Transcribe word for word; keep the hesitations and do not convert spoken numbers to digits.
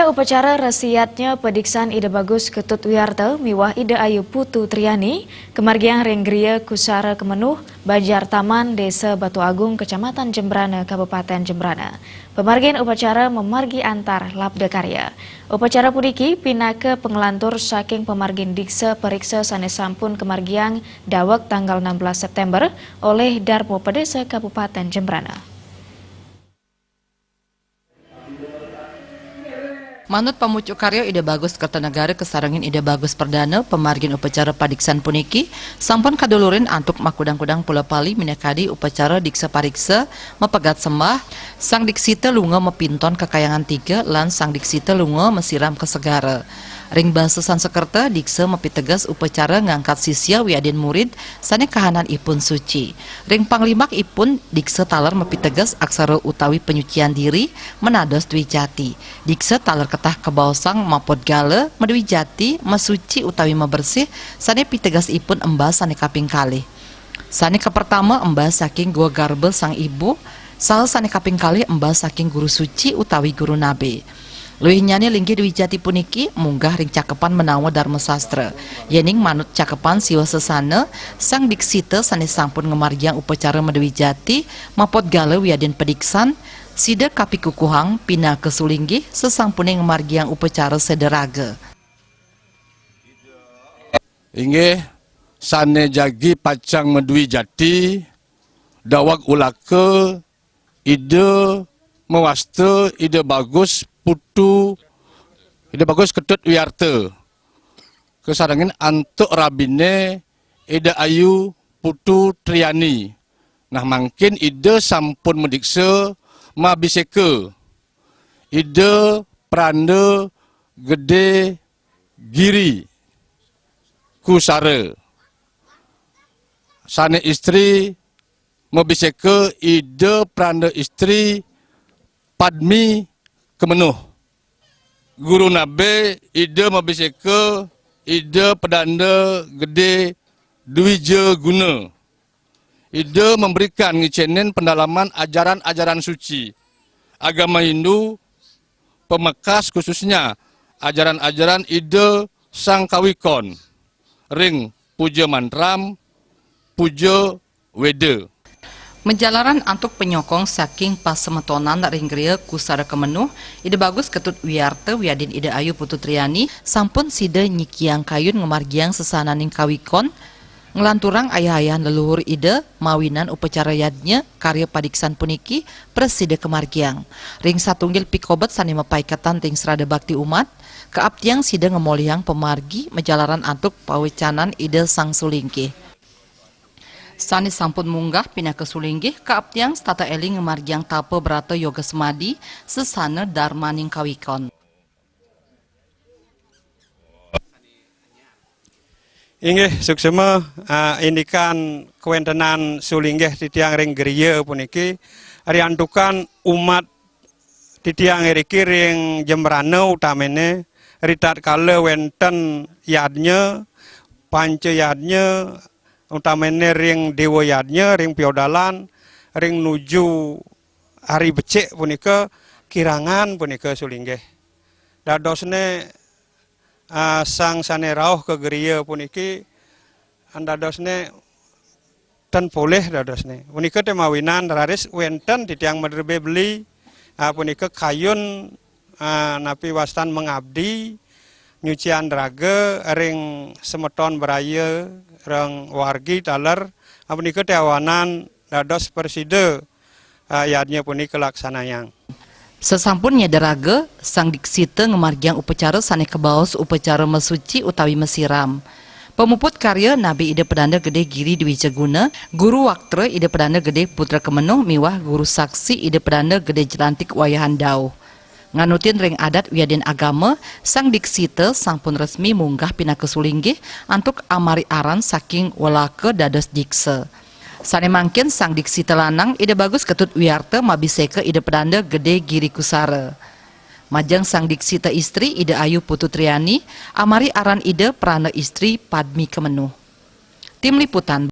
Upacara resi yadnya padiksan Ida Bagus Ketut Wiarta miwah Ida Ayu Putu Triani kamargiang ring Griya Kusara Kemenuh, Banjar Taman, Desa Batu Agung, Kecamatan Jembrana, Kabupaten Jembrana. Pamargin upacara mamargi antar labda karya. Upacara puniki pinaka panglantur saking pamargin diksa pariksa sane sampun kamargiang daweg tanggal enam belas September olih Darma Padesa Kabupaten Jembrana. Manut pamucuk karya Ida Bagus Kertanegara kasarengin Ida Bagus Perdana, pamargin upacara padiksan puniki sampun kadulurin antuk makudang-kudang pula pali minakadi upacara diksa pariksa, mapegat sembah, Sang Diksita lunga mapinton ka Kahyangan Tiga, lan Sang Diksita lunga masiram ka segara. Ring basa Sansekerta, diksa mapiteges upacara ngangkat sisya wiadin murid sane kahanan ipun suci. Ring panglimak ipun, diksa taler mapiteges aksara utawi panyucian diri, manados dwijati. Diksa taler ketah kabaosang mapodgala, madwijati, masuci utawi mabersih, sane piteges ipun embas sane kaping kalih. Sane kapertama embas saking Gua Garba Sang Ibu, saha sane kaping kalih embas saking Guru Suci utawi Guru Nabe. Luihnyane linggih dwijati puniki munggah ring cakepan menawa Dharma Sastra. Yening manut cakepan Siwa Sesana, Sang Diksita sane sampun ngamargiang upacara madwijati, mapodgala wiadin padiksan, sida kapikukuhang pinaka sulinggih sasampune ngamargiang upacara seda raga. Inggih, sane jagi pacang madwijati, daweg ulaka, Ida mawasta Ida Bagus Putu, Ida Bagus Ketut Wiarta. Kasarengin antuk rabine Ida Ayu Putu Triani. Nah, mangkin Ida sampun madiksa mabiseka Ida Pranda Gede Giri Kusara. Sane istri mabiseka Ida Pranda Istri Padmi Kemenuh. Guru Nabe Ida mabiseka Ida Pedanda Gede Dwija Guna. Ida memberikan ngicenin pendalaman ajaran-ajaran suci agama Hindu, pamekas khususnya ajaran-ajaran Ida Sang Kawikon ring puja mantram, puja Weda. Majalaran antuk panyokong saking pasemetonan ring Griya Kusara Kemenuh, Ida Bagus Ketut Wiarta wiadin Ida Ayu Putu Triani sampun sida nyikiang kayun ngamargiang sesananing kawikon, nglanturang ayah-ayahan leluhur Ida mawinan upacara yadnya karya padiksan puniki prasida kamargiang. Ring satunggil pikobet sane mapaiketan ring srada bakti umat, kaaptiang sida ngamolihang pamargi majalaran antuk pawecanan Ida Sang Sulinggih. Sane sampun munggah pinaka sulinggih, kaaptiang setata eling ngamargiang tapa brata yoga semadi, sesana darmaning kawikon. Inggih, suksema, ah, indikan kawentenan sulinggih titiang ring griya puniki, riantukan umat titiang iriki ring Jembrana utamene, ritatkala wenten yadnya, panca yadnya, utamene ring Dewa Yadnya, ring piodalan, ring nuju hari becik punika, kirangan punika sulinggih. Dadosne, ah, sang sane rauh ka griya puniki, dadosne ten polih dadosne. Punika te mawinan raris wenten titiang madrebe beli, ah, punika kayun, ah, napi wastan mengabdi, nyucian raga ring semeton braya, ring wargi taler, ah, punika te awanan dados presida, ah, yadnya punika laksanayang. Sasampun nyeda raga, Sang Diksita ngamargiang upacara sane kabaos upacara masuci utawi masiram. Pamuput karya nabe Ida Pedanda Gede Giri Dwijaguna, Guru Waktra Ida Pedanda Gede Putra Kemenuh miwah Guru Saksi Ida Pedanda Gede Jelantik Wayahan Dauh. Nganutin ring adat wiadin agama, Sang Diksita sampun resmi munggah pinaka sulinggih antuk amari aran saking welaka dados diksa. Sane mangkin Sang Diksita lanang Ida Bagus Ketut Wiarta mabiseka Ida Pedanda Gede Giri Kusara. Majeng Sang Diksita istri Ida Ayu Putu Triani, amari aran Ida Prana Istri Padmi Kemenuh. Tim Liputan.